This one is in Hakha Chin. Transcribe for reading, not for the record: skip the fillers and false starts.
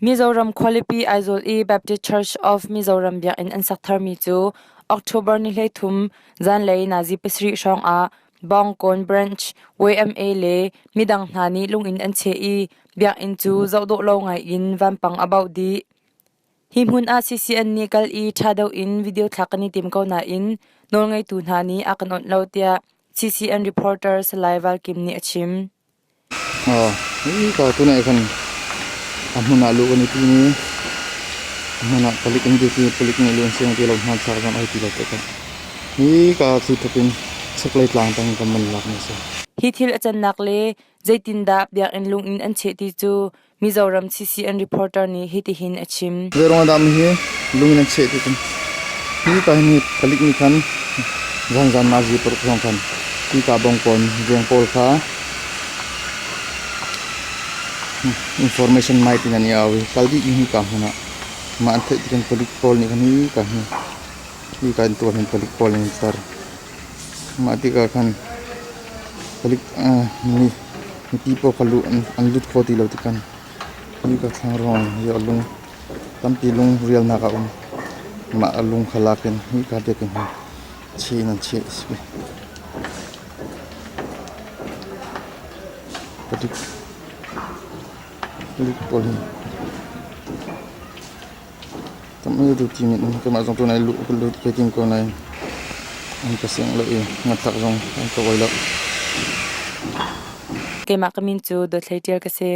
Mizoram khualipi Aizawl i Baptist Church of Mizoram biakinn an sak tharmi cu October ni 13 zanlei nazi 7 hrawng ah Bawngkawn Branch YMA le midang hna nih lungin an cheh i biakinn cu zohdawh lo ngai in vampang a bauh dih. Hi hmun ah CCN nih kal i ṭha deuh in video thlak kan i tim ko nain nawlngeitu hna nih a kan awnh lo tiah CCN reporter Salai Val Kim nih a chim. Hi ka tunah khan a hmun ah luh kan i tim i a hmun ah palik an dir i palik nih lu an siang ti lo hmanthlak zong ai ti lo tikah hi ka thli tuk in chaklei tlang tang kan man lak mi a si. Hi thil a cannak le zeitindah biakinn lung in an cheh ti cu Mizoram CCN reporter nih hitihin a chim. Zeiruang ah dah mi hi lung in an cheh ti kan hi ka hin hi palik nih khan zanzan nazi paruk zong khan hi ka bongkawn veng pawl kha Information mai tin an i au i kal dih ding hika hmun ah mah an theih tik in palik pawl nih khan hika hi hika in tuah hin palik pawl nih an tar. Mah tikah khan palik mipi pawl kha luh an lut kho ti lo tikhan hika thlangrawn hi a lung tampi lung rialnak a um. Mah a lung kha lak in hika biakinn hi cheh in an cheh a si. Palik palik pawl hi tam duh ti men keimah zong tunai luh ka lut ka tim ko nain an ka seng lo i ngathlak zong an ka oi lo. Keimah ka min cu Dawthlei Ṭial ka si.